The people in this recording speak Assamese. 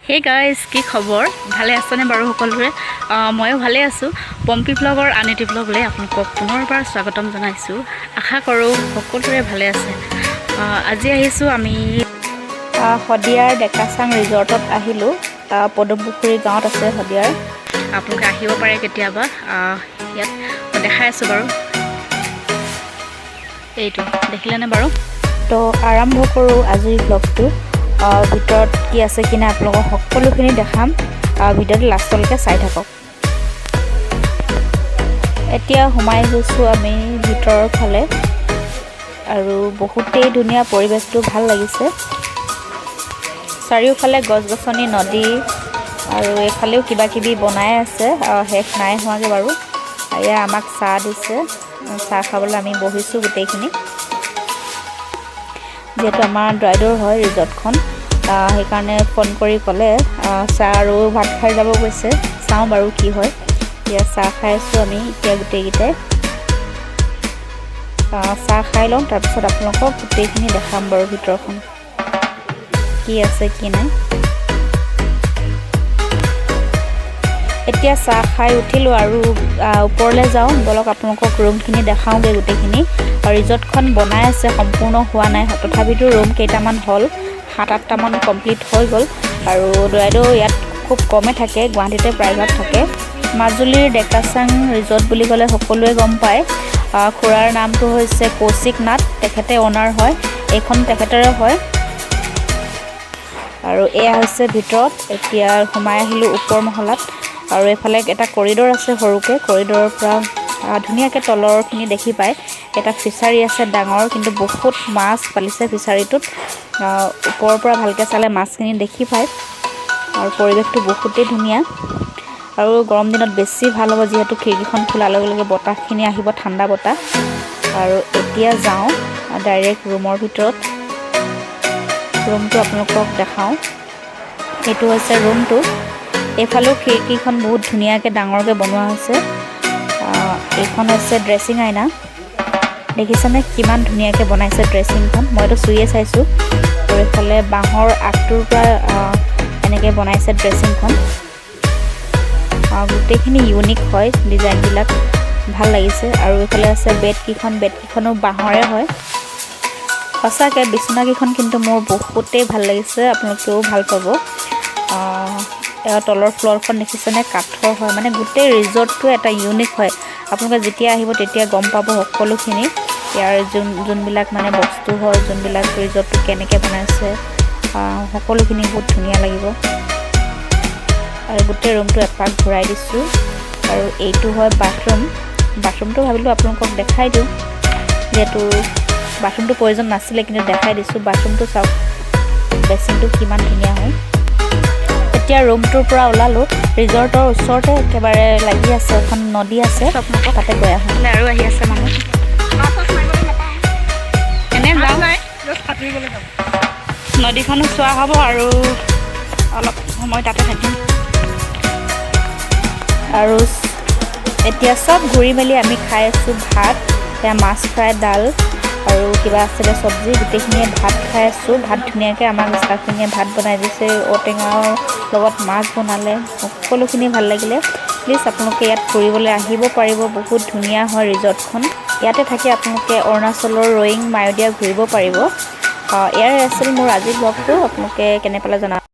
হে গাইজ, কি খবৰ? ভালে আছেনে বাৰু সকলোৰে? ময়ো ভালে আছোঁ। পম্পী ব্লগৰ আন এটি ব্লগলৈ আপোনালোকক পুনৰবাৰ স্বাগতম জনাইছোঁ। আশা কৰোঁ সকলোৰে ভালে আছে। আজি আহিছোঁ আমি শদিয়াৰ ডেকাচাং ৰিজৰ্টত আহিলোঁ। পদুম পুখুৰী গাঁৱত আছে শদিয়াৰ। আপোনালোকে আহিব পাৰে কেতিয়াবা। ইয়াত মই দেখাই আছোঁ বাৰু। এইটো দেখিলেনে বাৰু? তো আৰম্ভ কৰোঁ আজিৰ ব্লগটো। ভিতৰত কি আছে কি নাই আপোনালোকক সকলোখিনি দেখাম। ভিডিঅ'টো লাষ্টলৈকে চাই থাকক। এতিয়া সোমাই গৈছোঁ আমি ভিতৰৰ ফালে আৰু বহুতেই ধুনীয়া পৰিৱেশটো, ভাল লাগিছে। চাৰিওফালে গছ গছনি, নদী আৰু এইফালেও কিবা কিবি বনাই আছে, শেষ নাই হোৱাগৈ বাৰু। এয়া আমাক চাহ দিছে। চাহ খাবলৈ আমি বহিছোঁ গোটেইখিনি। যিহেতু আমাৰ দাদাৰ হয় ৰিজৰ্টখন, সেইকাৰণে ফোন কৰি ক'লে চাহ আৰু ভাত খাই যাব কৈছে। চাওঁ বাৰু কি হয়। এতিয়া চাহ খাই আছোঁ আমি এতিয়া গোটেইকেইটাই। চাহ খাই লওঁ, তাৰপিছত আপোনালোকক গোটেইখিনি দেখাম বাৰু, ভিতৰখন কি আছে কি নাই। এতিয়া চাহ খাই উঠিলোঁ আৰু ওপৰলৈ যাওঁ ব'লক। আপোনালোকক ৰুমখিনি দেখাওঁগৈ গোটেইখিনি। ৰিজৰ্টখন বনাই আছে, সম্পূৰ্ণ হোৱা নাই। তথাপিতো ৰুম কেইটামান হ'ল, সাত আঠটামান কমপ্লিট হৈ গ'ল। আৰু দাদাইদেউ ইয়াত খুব কমে থাকে, গুৱাহাটীতে প্ৰায়ভাগ থাকে। মাজুলীৰ ডেকাচাং ৰিজৰ্ট বুলি ক'লে সকলোৱে গম পায়। খুৰাৰ নামটো হৈছে কৌশিক নাথ। তেখেতে অ'নাৰ হয়, এইখন তেখেতৰে হয়। আৰু এয়া হৈছে ভিতৰত। এতিয়া সোমাই আহিলোঁ ওপৰ মহলাত আৰু এইফালে এটা কৰিডৰ আছে সৰুকৈ। কৰিডৰৰ পৰা ধুনীয়াকৈ তলৰখিনি দেখি পায়। এটা ফিচাৰী আছে ডাঙৰ, কিন্তু বহুত মাছ পালিছে ফিচাৰীটোত। ওপৰৰ পৰা ভালকৈ চালে মাছখিনি দেখি পায় আৰু পৰিৱেশটো বহুতেই ধুনীয়া। আৰু গৰম দিনত বেছি ভাল হ'ব, যিহেতু খিৰিকীখন খোলাৰ লগে লগে বতাহখিনি আহিব, ঠাণ্ডা বতাহ। আৰু এতিয়া যাওঁ ডাইৰেক্ট ৰুমৰ ভিতৰত। ৰুমটো আপোনালোকক দেখাওঁ। এইটো হৈছে ৰুমটো। এইফালেও খিৰিকীখন বহুত ধুনীয়াকৈ ডাঙৰকৈ বনোৱা হৈছে। এইখন হৈছে ড্ৰেছিং আইনা। দেখিছেনে কিমান ধুনীয়াকৈ বনাইছে ড্ৰেছিংখন? মইতো চুইয়ে চাইছোঁ। আৰু এইফালে বাঁহৰ আগটোৰ পৰা এনেকৈ বনাইছে ড্ৰেছিংখন। গোটেইখিনি ইউনিক হয়, ডিজাইনবিলাক ভাল লাগিছে। আৰু এইফালে আছে বেডকেইখন। বেডকেইখনো বাঁহৰে হয়। সঁচাকৈ বিচনাকেইখন কিন্তু মোৰ বহুতেই ভাল লাগিছে, আপোনালোকেও ভাল পাব। তলৰ ফ্ল'ৰখন দেখিছেনে? কাঠৰ হয়। মানে গোটেই ৰিজৰ্টটো এটা ইউনিক হয়। আপোনালোকে যেতিয়া আহিব তেতিয়া গম পাব সকলোখিনি। ইয়াৰ যোনবিলাক মানে বস্তু হয়, যোনবিলাক ৰিজৰ্টটো কেনেকৈ বনাইছে, সকলোখিনি বহুত ধুনীয়া লাগিব। আৰু গোটেই ৰুমটো এপাক ঘূৰাই দিছোঁ। আৰু এইটো হয় বাথৰুম। বাথৰুমটো ভাবিলোঁ আপোনালোকক দেখাই দিওঁ, যিহেতু বাথৰুমটো প্ৰয়োজন নাছিলে, কিন্তু দেখাই দিছোঁ। বাথৰুমটো চাওক, বেচিনটো কিমান ধুনীয়া হয়। এতিয়া ৰুমটোৰ পৰা ওলালোঁ। ৰিজৰ্টৰ ওচৰতে একেবাৰে লাগি আছে এখন নদী আছে, তাতে গৈ আহোঁ। আৰু আহি আছে মানুহ। এনে যাওঁ, নদীখনো চোৱা হ'ব আৰু অলপ সময় তাতে থাকিম। আৰু এতিয়া চব ঘূৰি মেলি আমি খাই আছোঁ ভাত। এয়া মাছ ফ্ৰাই, ডাল আৰু কিবা আছিলে চব্জি। গোটেইখিনিয়ে ভাত খাই আছোঁ। ভাত ধুনীয়াকৈ আমাক ষ্টাফখিনিয়ে ভাত বনাই দিছে। ঔটেঙাৰ লগত মাছ বনালে। সকলোখিনি ভাল লাগিলে। প্লিজ আপোনালোকে ইয়াত ফুৰিবলৈ আহিব পাৰিব। বহুত ধুনীয়া হয় ৰিজৰ্টখন। ইয়াতে থাকি আপোনালোকে অৰুণাচলৰ ৰয়িং, মায়দিয়া ঘূৰিব পাৰিব। ইয়াৰে আছিল মোৰ আজিৰ ব্লগটো। আপোনালোকে কেনে পালে জনাব।